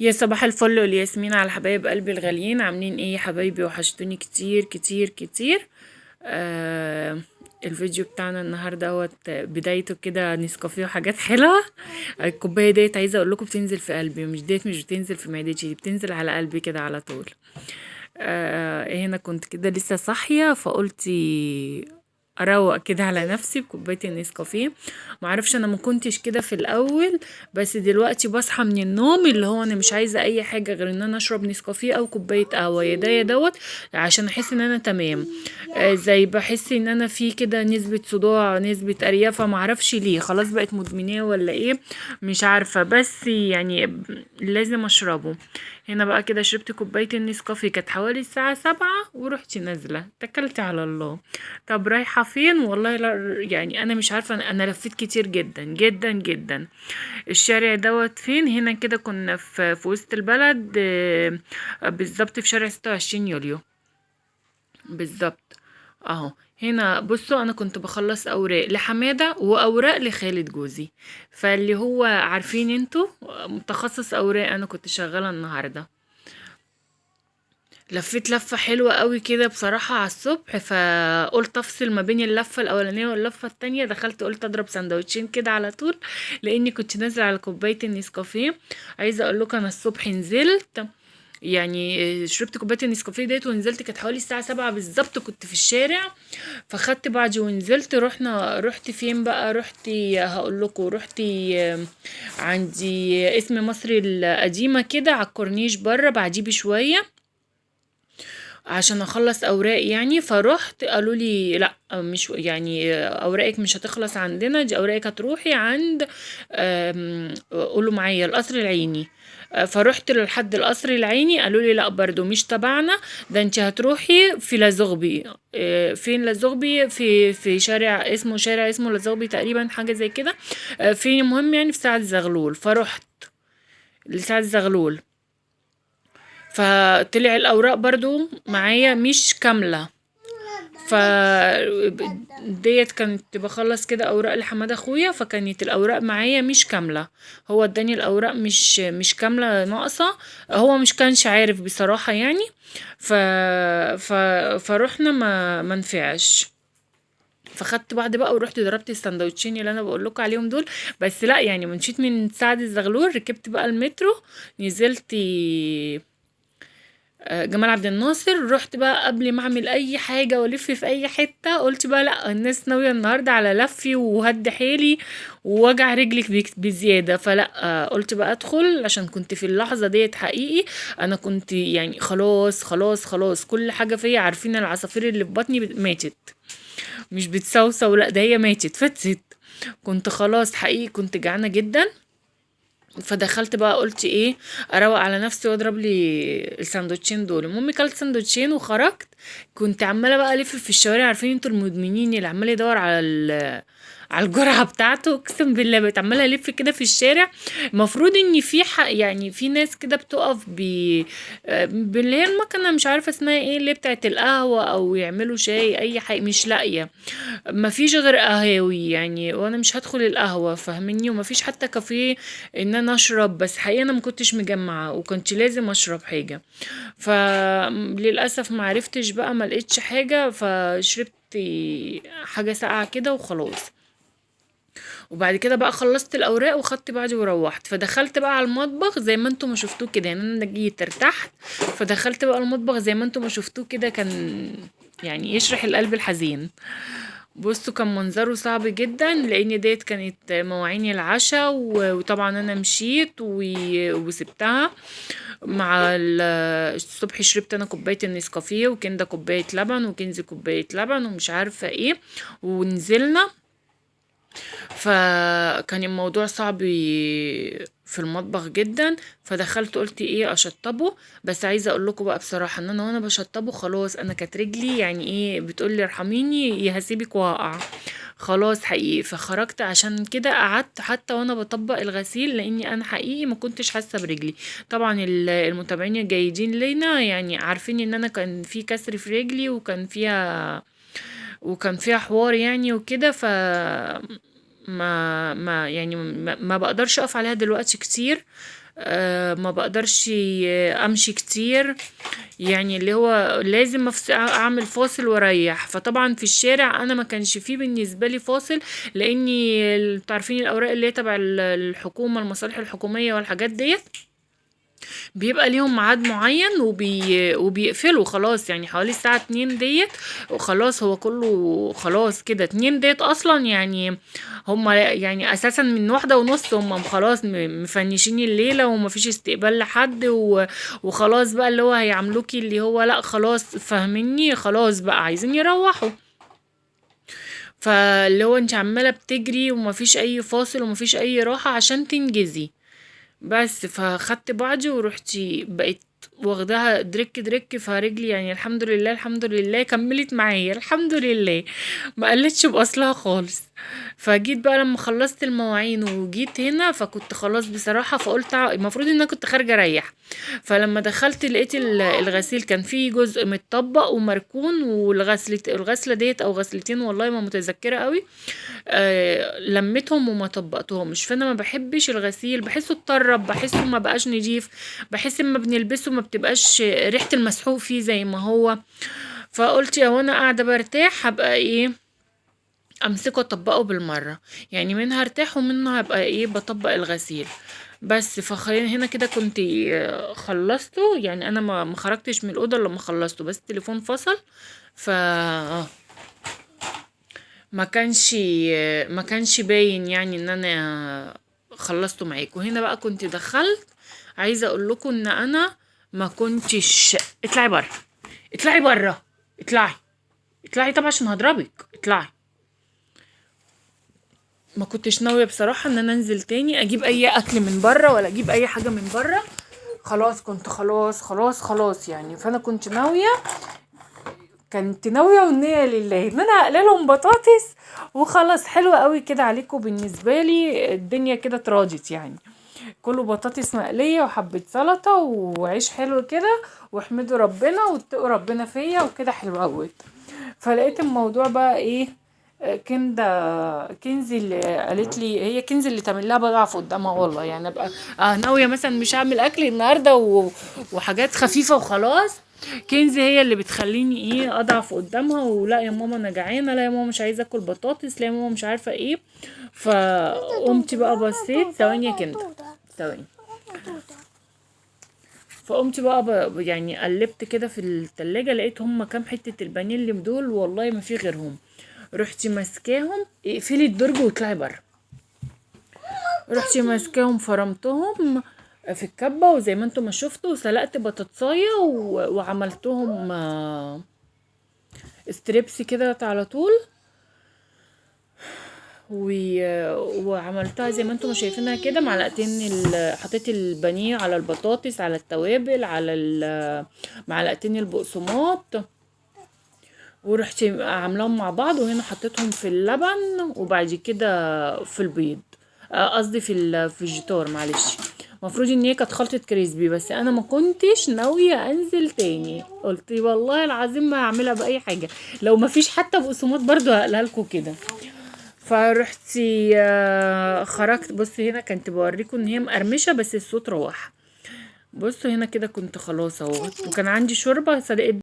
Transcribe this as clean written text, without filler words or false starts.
يا صباح الفل والياسمين على حبايب قلبي الغاليين. عاملين ايه يا حبايبي؟ وحشتوني كتير كتير كتير. الفيديو بتاعنا النهارده اهوت بدايته كده نسكافيه وحاجات حلوة. الكوباية ديت عايزه اقول لكم بتنزل في قلبي، مش ديت مش بتنزل في معدتي، دي بتنزل على قلبي كده على طول. هنا كنت كده لسه صاحية، فقلت اروق كده على نفسي بكوبايه النسكافيه. معرفش انا ما كنتش كده في الاول، بس دلوقتي بصحى من النوم اللي هو انا مش عايزه اي حاجة غير ان انا اشرب نسكافيه او كوباية قهوة، يا ده يا دوت، عشان احس ان انا تمام. زي بحس ان انا في كده نسبه صداع، نسبه اريافه، معرفش ليه، خلاص بقت مدمناه ولا ايه مش عارفه، بس لازم اشربه. هنا بقى كده شربت كوباية النسكافيه، كانت حوالي الساعة 7 ورحت نازله، اتكلت على الله. طب رايحة فين؟ والله لا، انا مش عارفه، انا لفيت كتير جدا جدا جدا. الشارع دوت فين؟ هنا كده كنا في وسط البلد، بالظبط في شارع 26 يوليو بالظبط اهو. هنا بصوا انا كنت بخلص اوراق لحماده واوراق لخالد جوزي، فاللي هو عارفين انتوا متخصص اوراق، انا كنت شغالة النهارده. لفيت لفة حلوة قوي كده بصراحة على الصبح، فقلت افصل ما بين اللفة الاولانية واللفة التانية. دخلت قلت اضرب سندوتشين كده على طول، لاني كنت نازلة على كوباية النسكافيه. عايزة اقول لكم انا الصبح نزلت، شربت كوباية النسكافيه ديت ونزلت، كانت حوالي الساعة 7 بالظبط كنت في الشارع. فخدت بعضي ونزلت. رحت فين بقى؟ رحت هقول لكم، رحت عندي اسم مصر القديمة كده على الكورنيش بره بعديه بشوية عشان اخلص اوراق يعني. فروحت قالوا لي لا، مش اوراقك مش هتخلص عندنا، دي اوراقك هتروحي عند، قولوا معايا القصر العيني. فروحت لحد القصر العيني، قالوا لي لا برضو مش تبعنا، ده انت هتروحي في لازغبي. فين لازغبي؟ في شارع اسمه شارع اسمه لازغبي تقريبا، حاجة زي كده. فين المهم في سعد زغلول. فروحت لسعد زغلول، فطلع الأوراق برضو معايا مش كاملة. ف ديت كانت بخلص كده أوراق لحمادة أخويا، فكانت الأوراق معايا مش كاملة، هو اداني الأوراق مش كاملة، ناقصة، هو مش كانش عارف بصراحة يعني. فروحنا ما نفعش. فخدت بعض بقى ورحت ضربت السندوتشين اللي انا بقول لكم عليهم دول. بس لا مشيت من سعد الزغلول، ركبت بقى المترو، نزلت جمال عبد الناصر. رحت بقى قبل ما اعمل اي حاجة والف في اي حتة، قلت بقى لا، الناس ناوية النهارده على لفي وهد حيلي ووجع رجلك بزيادة، فلا، قلت بقى ادخل، عشان كنت في اللحظة ديت حقيقي انا كنت خلاص خلاص خلاص كل حاجة فيا، عارفين العصافير اللي في بطني ماتت، مش بتسوسو، لا ده هي ماتت فتست. كنت خلاص حقيقي كنت جعانة جدا. فدخلت بقى قلت ايه، اروق على نفسي واضرب لي السندوتشين دول. المهم كلت سندوتشين وخرجت. كنت عماله بقى الف في الشوارع، عارفين انتوا المدمنين اللي عمال يدور على الجرعة بتاعته، اقسم بالله بقيت عماله الف كده في الشارع. المفروض ان في في ناس كده بتقف باللي هي المكنه مش عارفه اسمها ايه، اللي بتاعت القهوة او يعملوا شاي اي حاجة، مش لاقيه، مفيش غير قهاوي وانا مش هدخل القهوة فاهميني، ومفيش حتى كافيه ان انا اشرب، بس حقيقة انا ما كنتش مجمعة وكنت لازم اشرب حاجة. فللاسف ما عرفتش بقى، ما لقيتش حاجة، فشربت حاجة ساقعه كده وخلاص. وبعد كده بقى خلصت الاوراق وخدت بعضي وروحت. فدخلت بقى على المطبخ زي ما انتم ما شفتوه كده، انا جيت ارتحت، فدخلت بقى المطبخ زي ما انتم ما شفتوه كده، كان يشرح القلب الحزين. بصوا كان منظره صعب جدا، لان ديت كانت مواعين العشاء، وطبعا انا مشيت وسبتها مع الصبح. شربت انا كوباية النسكافيه وكندا كوباية لبن وكنزي كوباية لبن ومش عارفه ايه، ونزلنا. فكان الموضوع صعب في المطبخ جدا. فدخلت قلت ايه اشطبه، بس عايزه اقول لكم بقى بصراحة ان انا وانا بشطبه خلاص انا كانت رجلي بتقول لي ارحميني يا هسيبك واقع خلاص حقيقي. فخرجت عشان كده قعدت حتى وانا بطبق الغسيل، لاني انا حقيقي ما كنتش حاسه برجلي. طبعا المتابعين الجيدين لينا عارفين ان انا كان في كسر في رجلي وكان فيها حوار وكده، ف ما، ما يعني ما، ما بقدرش اقف عليها دلوقتي كتير. ما بقدرش امشي كتير، يعني اللي هو لازم اعمل فاصل واريح. فطبعا في الشارع انا ما كانش فيه بالنسبة لي فاصل، لاني تعرفين الاوراق اللي هي تبع الحكومة، المصالح الحكومية والحاجات ديت بيبقى ليهم ميعاد معين وبيقفلوا خلاص، يعني حوالي الساعة 2 ديت وخلاص، هو كله خلاص كده 2 ديت اصلا، يعني هما يعني اساسا من 1:30 هما خلاص مفنشين الليلة ومفيش استقبال لحد وخلاص بقى اللي هو هيعملوكي اللي هو لا خلاص فاهميني، خلاص بقى عايزين يروحوا. فاللي هو انت عمالة بتجري ومفيش اي فاصل ومفيش اي راحة عشان تنجزي بس. فخدت بعضي ورحتي بقيت واخداها دريك دريك فرجلي، يعني الحمد لله الحمد لله كملت معايا الحمد لله، ما قلتش باصلها خالص. فجيت بقى لما خلصت المواعين وجيت هنا فكنت خلاص بصراحة، فقلت المفروض ان انا كنت خارجة اريح. فلما دخلت لقيت الغسيل كان فيه جزء متطبق ومركون، والغسلة ديت او غسلتين والله ما متذكرة قوي، لميتهم وما طبقتهمش. فانا ما بحبش الغسيل، بحسه اتطرب، بحسه ما بقاش نضيف، بحس اما بنلبسه ما بتبقاش ريحة المسحوق فيه زي ما هو. فقلت يا وانا قاعدة برتاح هبقى ايه امسكه اطبقه بالمرة، يعني منها ارتاح ومنها هبقى ايه بطبق الغسيل بس. فخلينا هنا كده كنت خلصته، يعني انا ما خرجتش من الاوضه لما خلصته، بس التليفون فصل ف ما كانش باين يعني ان انا خلصته معاكم. وهنا بقى كنت دخلت، عايزه اقول لكم ان انا ما كنتش، اطلعي بره اطلعي بره اطلعي اطلعي طبعا عشان هضربك اطلعي. ما كنتش ناويه بصراحه ان انا انزل تاني اجيب اي اكل من بره ولا اجيب اي حاجه من بره، خلاص كنت خلاص خلاص خلاص يعني. فانا كنت ناويه، كنت ناويه والنيه لله ان انا هقللهم بطاطس وخلاص، حلوه قوي كده عليكم، بالنسبه لي الدنيا كده اتراضت يعني، كله بطاطس مقليه وحبه سلطه وعيش حلو كده، واحمدوا ربنا واتقوا ربنا فيا وكده حلو قوي. فلقيت الموضوع بقى ايه، كندا كنزي اللي قالت لي، هي كنزي اللي تعمل لها بضعف قدامها والله، يعني ابقى ناويه مثلا مش هعمل اكل النهارده وحاجات خفيفه وخلاص، كنزي هي اللي بتخليني ايه اضعف قدامها، ولا يا ماما انا جعانه، لا يا ماما مش عايزه اكل بطاطس، لا يا ماما مش عارفه ايه. فقمت بقى بصيت ثواني يا كندا ثواني، فقمت بقى يعني قلبت كده في التلاجة، لقيت هما كام حته البانيه اللي دول والله ما في غيرهم. رحتي ماسكاهم، اقفلي الدرج واطلعي بره، رحتي ماسكاهم فرمتهم في الكبه، وزي ما انتم ما شفتوا سلقت بطاطسايه وعملتهم strips كده على طول، وعملتها زي ما انتم ما شايفينها كده، معلقتين حطيت البانيه على البطاطس على التوابل على معلقتين البقسماط، ورحت عاملاهم مع بعض. وهنا حطيتهم في اللبن وبعد كده في البيض، قصدي في الفيجيتار، معلش. المفروض ان هي كانت خلطه crispy، بس انا ما كنتش ناويه انزل تاني، قلت والله العظيم ما هعملها باي حاجه، لو ما فيش حتى بقسماط برضو هقلها لكم كده. فرحت خرجت، بصي هنا كنت بوريكم ان هي مقرمشه بس الصوت روح. بصوا هنا كده كنت خلاص اهو، وكان عندي شوربه سلقت